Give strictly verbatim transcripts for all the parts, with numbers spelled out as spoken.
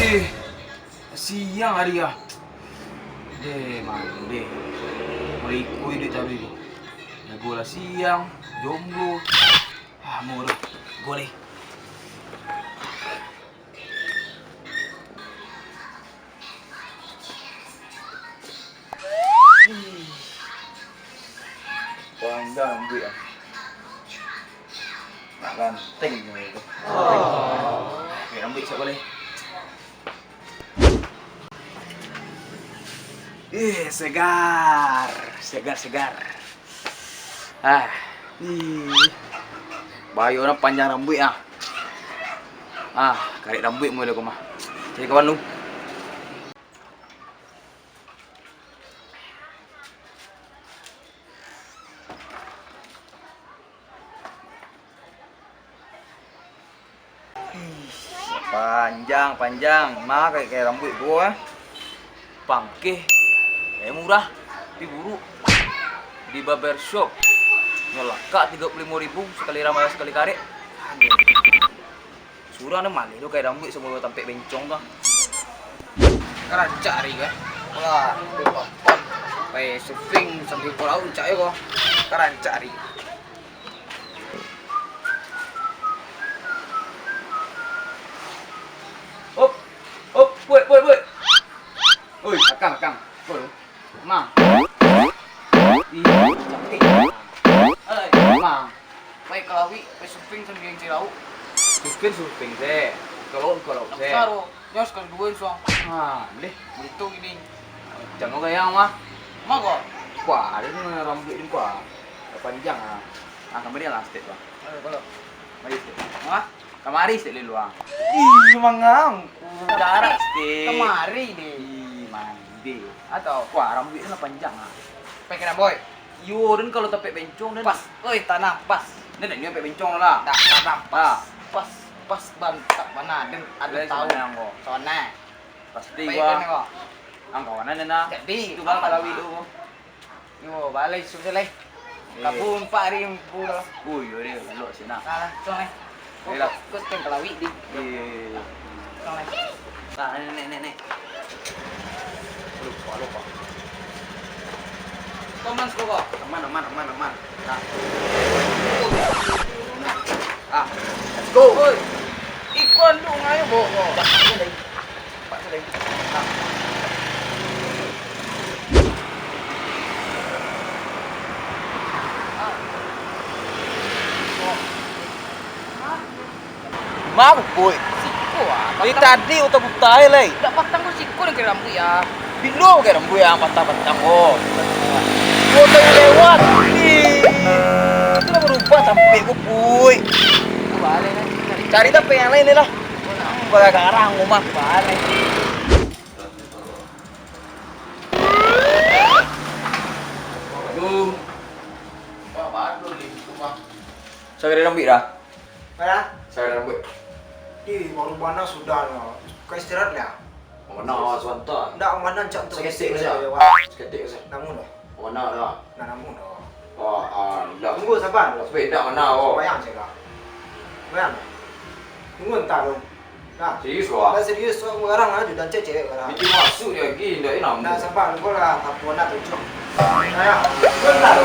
Eh, siang hari ah. Deh, mandeh. Mulai iko iduik tadi tu. Jago lah siang, jomblo. Ah, murah. Goleh. Panjang rambuik ah. Nak ganteng je tu. Oke, rambuik siap boleh. Ih, segar, segar, segar. Ah, ih. Bayo urang panjang rambuik ah. Ah, karek rambuik model ko mah. Cari kawan lu. Ih, panjang, panjang. Ma, kayak, kayak rambuik gua, eh. Pangkeh. Eh, murah, tapi buruk. Di barbershop. Nyo lakak tigo puluah limo ribu sekali ramah, sekali karek. Aduh. Surang ni maleh tu kayak rambuik samo tampek bencong tu. Karancak ari kan. Wah, tu papan. Pai surfing sambil pulau rancak yo ko. Karancak ari. Hop, hop, buat, buat, buat. Oi, akang, akang. Oi. Ma. Ih, cantik. Hai. Ma. Pai kalawik, pai surfing sambil cari lauk. Surfing, surfing se. Kalau, kalau se. Ndak bisa doh. Nyo sakali duo suang. Ha, boleh. Itu gini. Jangan gayang mah. Ma ko? Wah, ada tu rambuik ni, wah. Panjang ah. Ah, kamari lah step lah. Ayo, kalau. Mari step. Mah? Kamari step dulu ah. Ih, mangangku. Jarak step. Kamari ni. Ih, mandi. Atau? Wah, rambuik tu lah panjang ah. Pakai rambut. Iyo, dan kalau tampek bencong, dan. Pas. Oi, tanah pas. Ini dah nyo tampek bencong lah. Dah, tanah pas. Ah. Pas, pas bantak mana, dan ada tahu. Sana. Pasti gua. Ang kawanan, nah. Jadi, itu bang aman, kalawik tu. Yo, balai sudah lai. Eh. Kabun pak hari yang pulo. Oh, iyo dia, elok sih nah. Alah, suang lai. Ayolah. Kau, kau kalawik di. Iya, iya, iya. Suang lai. Nah, nek, nek, nek, nek. Lupa, lupa. Aman, suko. Aman, aman, aman, aman. Nah. Ah, let's go. Oi. Ikon tu ngayo bawa kau. Pak Sudai. Pak Sudai. Nah. Mabuk, boy. Siko ah. Dari tadi utak buta lai. Dak patang ko siko nan kena rambuik ah. Bilo kena rambuik ah, patah-patah ko. Kota yang lewat. Ih, itu lah berubah sampai ko, boy. Balik lah. Cari tapi yang lain ni lah. Bagagarang rumah. Balik. Assalamualaikum. Pak Badul di rumah. Saya kena rambuik dah. Mana? Saya kena rambuik. Ih, baru bana sudah lah. Kau istirahat lah. Mana awak sebentar? Ndak, mana cak tu. Seketik saja. Seketik saja. Namun dah. Mana dah? Nah, namun dah. Wah, ah, dah. Tunggu sabar. Sepeda mana awak? Bayang cek lah. Bayang. Tunggu entar dong. Nah. Serius kau? Dah serius, so, garang aja dan cek cewek garang. Bikin masuk dia lagi, ndak enak. Nah, sabar, kau lah, apa nak tujuh. Nah, ya. Bentar.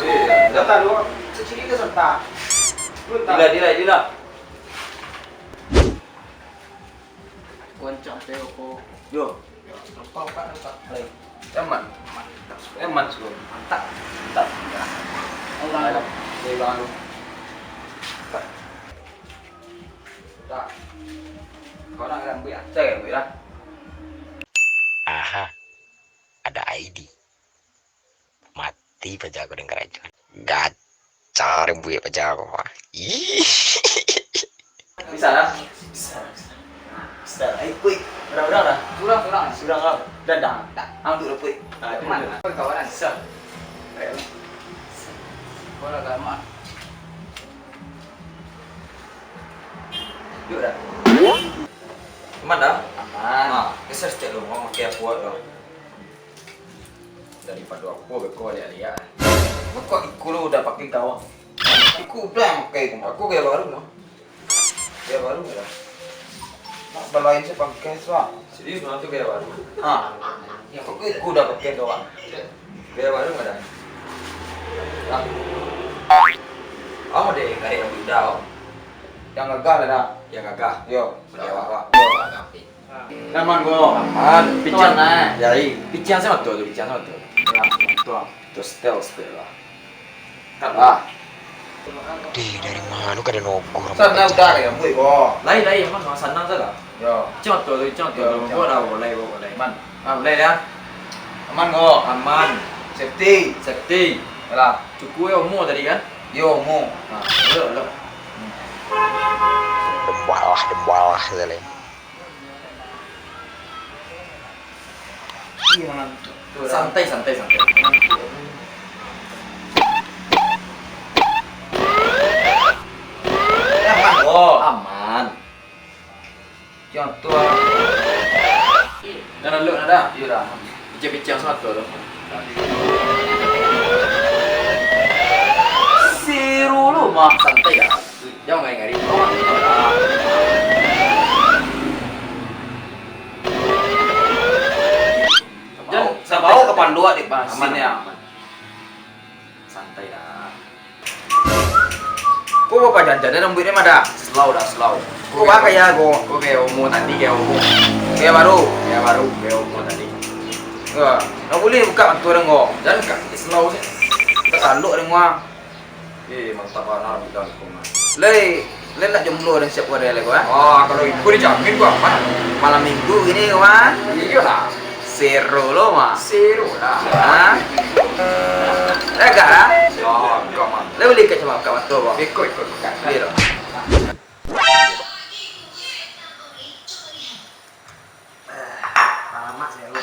Eh, bentar dulu. Secili ke serta. Bentar. Dila, dila, dila. Goncang teo ko. Yo. Nampak, nampak, nampak. Hai. Aman. Aman, sudah. Mantap. Mantap. Ya. Allah. Dari bang lu. Tak. Kau nak rambuik ah? Saya rambuik lah. Aha, ada I D. Mati paja ko dek karajo. Gacar buek paja ko. Ih. Bisa lah. Bisa, bisa. Bisa lah. Ayo, kuik. Urang-urang lah. Surang, surang. Surang lah. Dadang. Dah. Ang tu lah, kuik. Ah, mana? Kawan, bisa. Ayo. Bola gamak. Duduk dah. Aman dah? Aman. Ha, geser sikit dulu. Mau pakai apa dulu? Daripado aku beko liak-liak. Kok iko lo udah pakai gawang? Iko udah pakai ko. Aku gaya baru no. Gaya baru lah. Nak balain si pakai tu, ah. Serius, malam tu gaya baru. Ha. Yang pakai kuda pakai tu, ah. Gaya baru ada. Nah. Oh, deh, gaya muda, oh. Yang gagah lah, dah. Yang gagah. Yo. Pakai awak, awak. Yo. Gagah, eh. Aman ko. Aman. Picang. Tuan, eh. Yai. Picang sama tu, picang sama tu. Ya, tuan. Tu setel, setel lah. Ah. Deh, dari mano ka den ogoh rambut? Sanang udah ka rambuik ko. Lai, lai, aman, sanang sajo. Yo. Contoh tu, contoh Yo, tu. Buat contoh. Dah, boleh, boleh. Aman. Ah, boleh ya. Aman ko. Aman. Safety. Safety. Yalah. Cukuik yo umur tadi kan? Yo, umur. Ah, elok, elok. Dembalah, dembalah, sajo lai. Iya, man. Santai, santai, santai. Aman. Oh, aman. Yang tua. Dah lalu, dah, dah? Iyo, dah. Picang-picang satu tu. Siru lu, Mak. Santai dah. Jangan ngari-ngari. Jangan, sabau ka panduak dek basi. Aman, aman. Santai dah. Ko bapajanjian rambuik ni mah dah. Slow dah, slow. Ko bakaya ko. Ko kayak umur tadi, kayak umur. Kayak baru. Kayak baru, kayak umur tadi. Ya, ndak buliah buka mato dek ko. Jangan kak, slow se. Takalok dek ko ah. Eh, mantap bana rambuik ko mah. Lai, lai nak jomblo dan siap ko lai ko ah. Ah, kalau iko dijamin ko aman. Malam minggu gini ko ah. Iyolah. Seru lo mah. Seru lah. Ha? Lega lah. Yo, yo, mah. Lai bali kacamata, kacamata ko? Iko, iko, iko. Bali lo. Alamak, seru.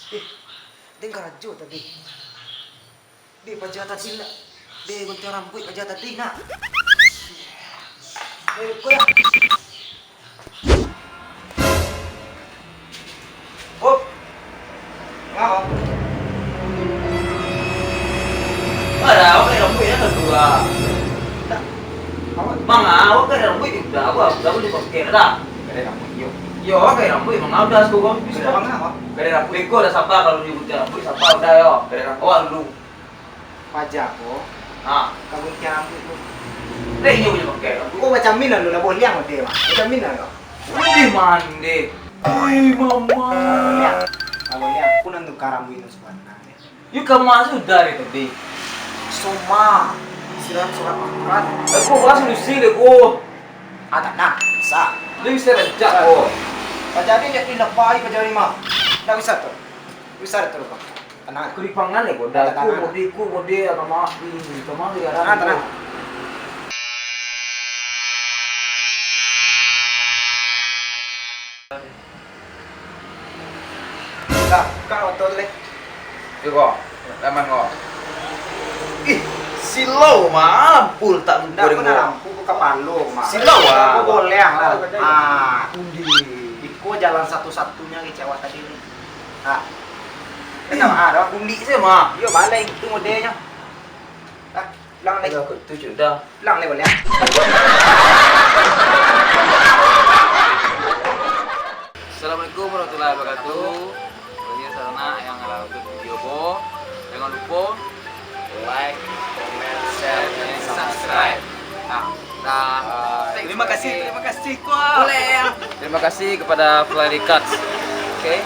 Eh, den karajo tadi. Deh, paja tadi nak. Deh, gunting rambuik paja tadi nak. Eh, ko ya. Hop. Ngapa? Ada apa yang rambuik ya, kedua? Tak. Apa? Mang, awak kan rambuik juga, apa? Kamu di poker dah. Kada rambuik, yo. Yo, awak kan rambuik, mang, udah suruh. Kada mangapa? Kada rambuik, ko dah sabar kalau di gunting rambuik, sabar udah yo. Kada rambuik. Awak dulu. Paja ko. Ha. Ka gunting rambuik tu. Deh, inyo punya pakai rambuik. Ko bacamin lah lu, lah boliang mode mah. Bacamin lah lu. Di mande. Oi, mama. Lah boliang. Lah boliang. Aku nan tukar rambuik tu sabananyo. Yu kama sudah dari tadi. Soma. Istirahat sholat makan. Eh, ko bahas solusi deh ko. Ah, tak nak. Bisa. Dia bisa rancak ko. Paja ni jadi lepai paja ni mah. Tak bisa tu. Bisa tu, Bang. Tanang. Keripangan ni, Bang. Tanang, tanang. Ku, bodi ku, bodi, agama, ih, agama, ya, tanang, tanang. Dah, buka motor tu, leh. Yo, ko. Aman, ko. Ih, silau, mah. Ampun, tak lupa. Ndak, deh, ko nak ko. Lampu, ko kapalo, mah. Silau, ah. Ko boleh, lah. Ah. Undi. Iko jalan satu-satunya kecewa tadi ni. Ha. Kenapa ada? Kulik se, mah. Yo, balai itu modelnyo. Ha, pulang lai. Alah, kok tu, Cuk, dah. Pulang lai, balai. Assalamualaikum warahmatullahi wabarakatuh. Bagi sanak yang lah nonton video ko, jangan lupa like, comment, share, dan subscribe. Nah, dah. Terima kasih, terima kasih, kuah. Boleh, ya. Terima kasih kepada Fly Records. Oke.